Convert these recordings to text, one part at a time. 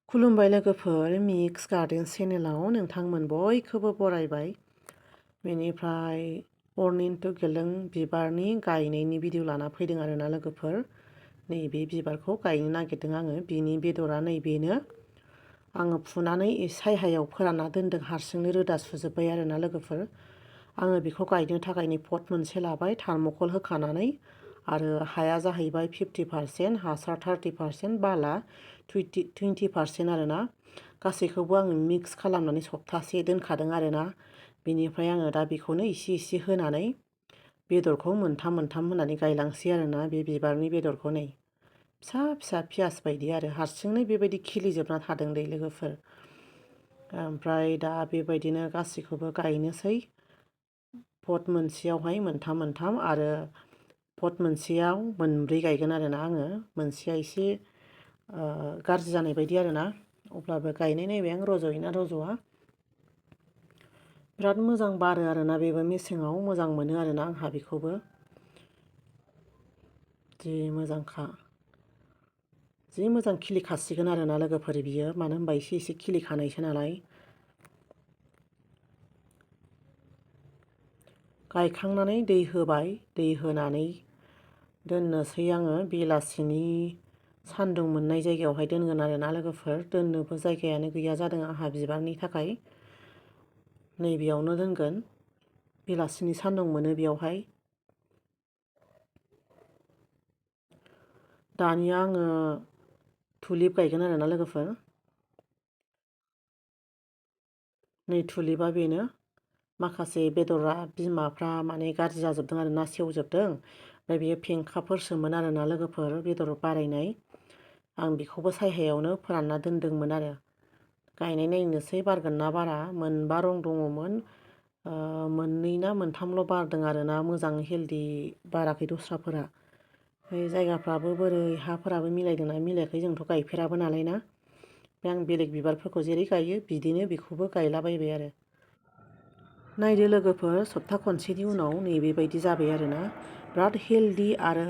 खुलुमबाय लोगोफोर, mix garden चेनेलाव नोंथांमोन बयखौबो बरायबाय। बेनिफ्राय अर्निन्थ'गिलों बिबारनि गायनायनि भिडिअ लाना फैदों आरोना लोगोफोर। नैबे बिबारखौ गायनो नागिरदों आङो। बिनि बेदरा नैबेनो। आङो फुनानै सायहायाव फोरानना दोनदों, हारसिंनो रोदा सुजोब्बाय आरोना लोगोफोर। आङो बेखौ गायनो थाखाय पट मोनसे लाबाय, थार्मकल होखानानै, आरो हाया जाहैबाय 50%, हासार 30%, बाला 20% आरोना। गासैखौबो आङो मिक्स खालामनानै सप्तासे दोनखादों आरोना। बेनिफ्राय आङो दा बेखौनो इसे होनानै बेदरखौ मोनथाम होनानै गायलांसै आरोना। बे बिबारनि बेदरखौ नै फिसा फिसा पियास बायदि आरो हारसिंनो बेबायदि खिलिजोबना थादों दै लोगोफोर। ओमफ्राय दा बेबायदिनो गासैखौबो गायनोसै। पट मोनसेयावहाय मोनथाम आरो पट मोनसेयाव मोनब्रै गायगोन आरोना आङो। मोनसेया एसे गाज्रि जानाय बायदि आरोना। अब्लाबो गायनाय नायबाय आं रज'योना रज'आ। बिराद मोजां बारो आरोना बेबो, मेसेङाव मोजां मोनो आरोना आंहा बेखौबो। जि मोजांखा, जि मोजां खिलिखासिगोन आरोना लोगोफोर बियो, मानो होनबा एसे खिलिखानायसो नालाय। गायखांनानै दै होबाय, दै होनानै दोननोसै आङो। बेलासिनि सान्दुं मोननाय जायगायावहाय दोनगोन आरोना लोगोफोर। दोननोबो जायगायानो गैया जादों आंहा बिबारनि थाखाय। नैबेयावनो दोनगोन, बेलासिनि सान्दुं मोनो बेयावहाय। दानिया आङो टुलिप गायगोन आरोना लोगोफोर। नै टुलिपआ बेनो। माखासे बेदरा बिमाफ्रा माने गाज्रि जाजोबदों आरोना, सेवजोबदों। ओमफ्राय बेयो फेंखाफोरसोमोन आरोना लोगोफोर, बेदर बारायनाय। आं बेखौबो सायहायावनो फोरानना दोनदोंमोन आरो। गायनाय नायनोसै बारगोन ना बारा। मोनबा रं दङमोन, मोननै ना मोनथामल' बारदों आरोना। मोजां हेल्दि बाराखै दस्राफोरा। ओमफ्राय जायगाफ्राबो बोरै, हाफोराबो मिलायदोंना मिलायाखै, जोंथ' गायफेराबो नालाय ना। ओमफ्राय आं बेलेग बिबारफोरखौ जेरै गायो बिदिनो बेखौबो गायलाबायबाय आरो। नायदो लोगोफोर, सप्ता खनसेनि उनाव नैबेबायदि जाबाय आरोना। बिराद हेल्दि, आरो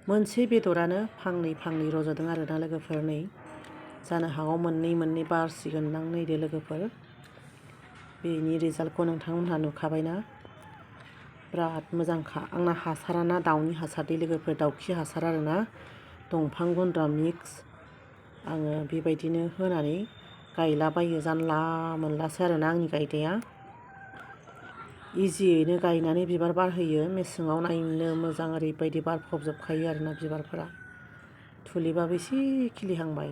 मोनसे बेदरानो फांनै रज'दों आरोना लोगोफोर। नै जानो हागौ मोननै बारसिगोनदां। नायदो लोगोफोर, बेनि रिजाल्टखौ नोंथांमोनहा नुखाबायना। बिराद मोजांखा। आंना हासाराना दाउनि हासार दै लोगोफोर, दाउखि हासार आरोना, दंफां गुन्द्रा मिक्स। आङो बेबायदिनो होनानै गायलाबायो, जानला मोनलासो आरोना आंनि गायनाया। इजियैनो गायनानै बिबार बारहोयो। मेसेङाव नायनो मोजां, ओरैबायदि बारफबजोबखायो आरोना बिबारफोरा। टुलिपआबो एसे खिलिहांबाय।